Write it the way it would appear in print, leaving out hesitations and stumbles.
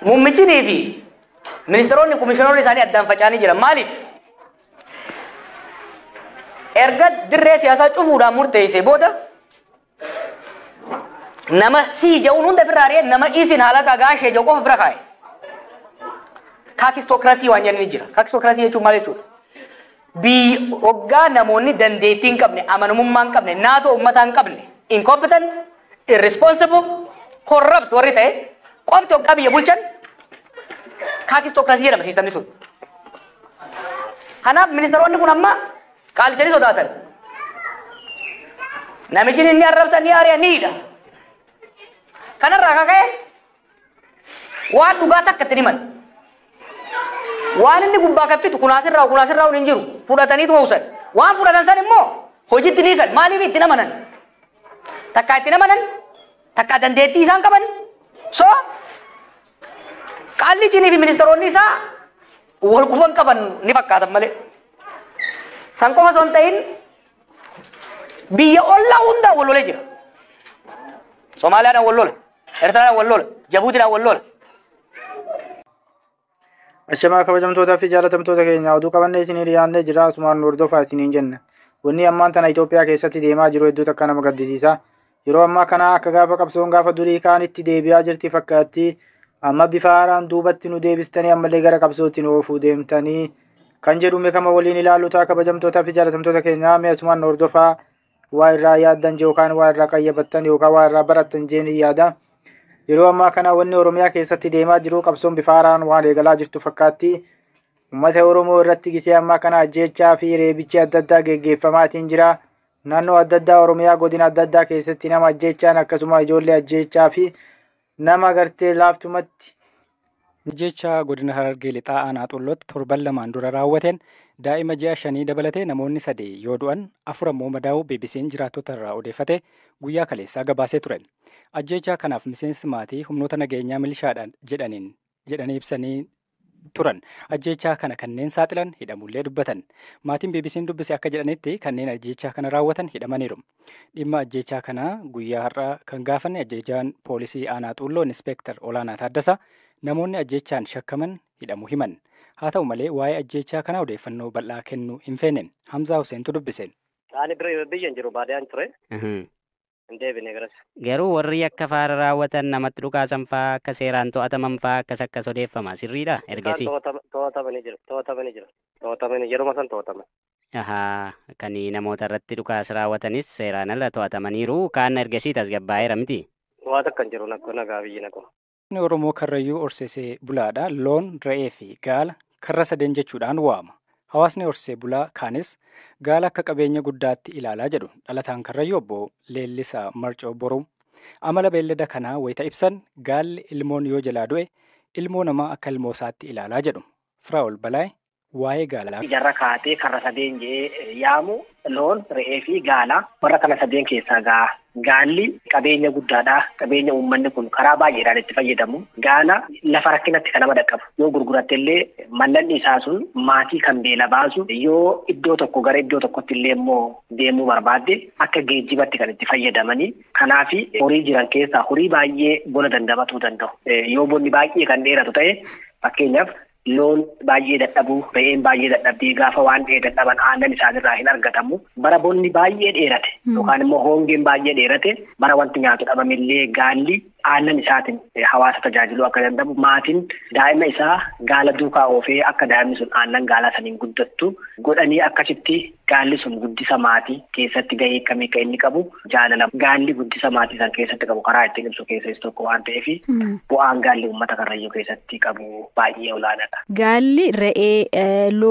Muummichi fi ministeeronni, komishiinoonni isaanii addaan faca'anii jiran. Maaliif? Erga dirree siyaasaa cufuudhaan murteessee booda nama sii ja'uun hunda ofirraa ari'ee nama isin haala gaashee ja'u qofa bira kaa'e. Kakistocracy waan jedhani jira. Kakistocracy jechuun maal jechuudha? Biyyi hoggaa namoonni dandeettii hin qabne, amanamummaa hin qabne, naatoo uummataa hin qabne, incompetent, irresponsible, corrupt warri ta'e qofti hoggaa biyya bulchan kakistocracy jedhama systemni sun. Kanaaf ministeeronni kun amma qaalichanii sodaatan. Namichi inni arrabsan ni ari'a, ni hidha. Kanarraa akka ka'e waan dhugaa takka itti himan. Waan inni gubbaa kaffitu kunaasirraa kunaasirraa hin jiru, fudhataniitu uwwisan. Waan fudhatan san immoo hojiitti ni hiikan. Maaliif itti amanan? Takkaa itti amanan, takkaa dandeettii isaan qaban. So qaallichinii fi ministeeronni isaa wal quban qaban ni fakkaatan malee. San qofa osoo hin ta'in biyya ollaa hundaa wal lolee jira. Somaaliyaadhaan wal lola, Eertiraadhaan wal lola, Jabuutiidhaan wal lola. Ashamaa, kabajamtootaa fi jaalatamtoota keenya, oduu qabannee isinii dhiyaannee jira, asumaan nu hordofaa isiniin jenna. Wanni ammaan tana Itoophiyaa keessatti deemaa jiru hedduu takka nama gaddisiisa. Yeroo ammaa kana akka gaafa qabsoon gaafa durii kaanitti deebi'aa jirti fakkaatti. Amma bifa haaraan duubatti nu deebistanii ammallee gara qabsootti nu oofuu deemtanii kan jedhu kama waliin ilaallu ta'a. Kabajamtootaa fi jaalatamtoota keenya, mee asumaan nu hordofaa, waa irraa yaaddan yookaan waa irraa qayyabattan yookaan waa irraa barattan jeen yaada. Yeroo ammaa kana wanni Oromiyaa keessatti deemaa jiru qabsoon bifa haaraan waan eegalaa jirtu fakkaatti. Uummata Oromoo irratti gisee ammaa kana ajjeechaa fi reebichi adda addaa geggeeffamaatiin jira. Naannoo adda addaa Oromiyaa godina adda addaa keessatti nama ajjeechaan, akkasuma ijoollee ajjeechaa fi nama gartee laaftumatti Jecha godina Harargee Lixaa aanaa Xullootti torban 2n dura raawwateen daa'ima ji'a 5 dabalatee namoonni sadii yoo du'an, afur ammoo madaa'uu BBC'n jiraattota irraa odeeffate guyyaa kaleessaa gabaasee ture. Ajjeechaa kanaaf miseensi maatii humnoota nageenyaa milishaadhaan jedhaniin jedhanii ibsanii turan. Ajjeechaa kana kanneen saaxilan hidhamullee dubbatan. Maatiin BBC'n dubbise akka jedhanitti kanneen ajjeechaa kana raawwatan hidhamaniiru. Dhimma ajjeechaa kanaa guyyaa har'aa kan gaafanne ajjechaan poolisii aanaa Xulloo Inspektar Olaanaa Taaddasaa namoonni ajjeechaan shakkaman hidhamuu himan. Haa ta'u malee waa'ee ajjeechaa kanaa odeeffannoo bal'aa kennuu hin feene. Hamzaa Huseentu dubbise. Ani bira biyya hin jiru, baadiyyaan ture. Hin deebine garas. Garuu warri akka faara raawwatan, namatti dhukaasan faa akka seeraan to'ataman faa akkas akkas odeeffama, sirriidha ergasii? To'atamanii jiru. To'atamanii jiru. To'atamanii yeruma san to'ataman. Ahaa, kan namoota irratti dhukaas raawwatanis seeraan ala to'atamaniiru, kaan ergasii tasgabbaa'eera miti? Waa takka hin jiru, nagaa biyyi naguma. Inni Oromoo Karrayyuu horsiisee bulaadha. Loon, re'ee fi gaala karra sadeen jechuudhaan waama. Hawaasni horsee bulaa kaanis gaala akka qabeenya guddaatti ilaalaa jedhu dhalataan Karrayyuu obbo Leellisaa Marcoo Boruu. Amala beellada kanaa wayita ibsan gaalli ilmoon yoo jalaa du'e ilmoo namaa akka ilmoo isaatti ilaalaa jedhu. Firaa'ol Balaay waa'ee gaalaa. Jarra kaatee karra sadeen jedhee yaamu loon, re'ee fi gaala. Warra kana sadeen keessaa gaalli qabeenya guddaadha. Qabeenya uummanni kun karaa baay'eedhaan itti fayyadamu. Gaala lafa rakkinatti kan nama dhaqqabu. Yoo gurguratte illee mallaqni isaa sun maatii kan beela baasu, yoo iddoo tokko gara iddoo tokkotti illee immoo deemuu barbaadde akka geejjibatti kan itti fayyadamanii. Kanaaf horii jiran keessaa horii baay'ee bona dandamatuu danda'u. Yoo bonni baay'ee kan dheeratu ta'e, fakkeenyaaf loon baay'ee dadhabuu, re'een baay'ee dadhabdii, gaafa waan dheedan dadhaban aannan isaanirraa hin argatamu. Bara bonni baay'ee dheerate yookaan immoo hongeen baay'ee dheerate, bara wanti nyaatu dhabamillee gaalli aannan isaatiin hawaasa tajaajiluu akka danda'u, maatiin daa'ima isaa gaala duukaa oofee akka daa'imni sun aannan gaalaa saniin guddattu godhanii, akkasitti gaalli sun guddisa maatii keessatti gahee akkamii akka inni qabu, jaalala gaalli guddisa maatii san keessatti qabu karaa ittiin ibsu keessaa isa tokko waan ta'eef, bu'aan gaalli uummata Karrayyuu keessatti qabu baay'ee olaanaadha. Gaalli re'ee.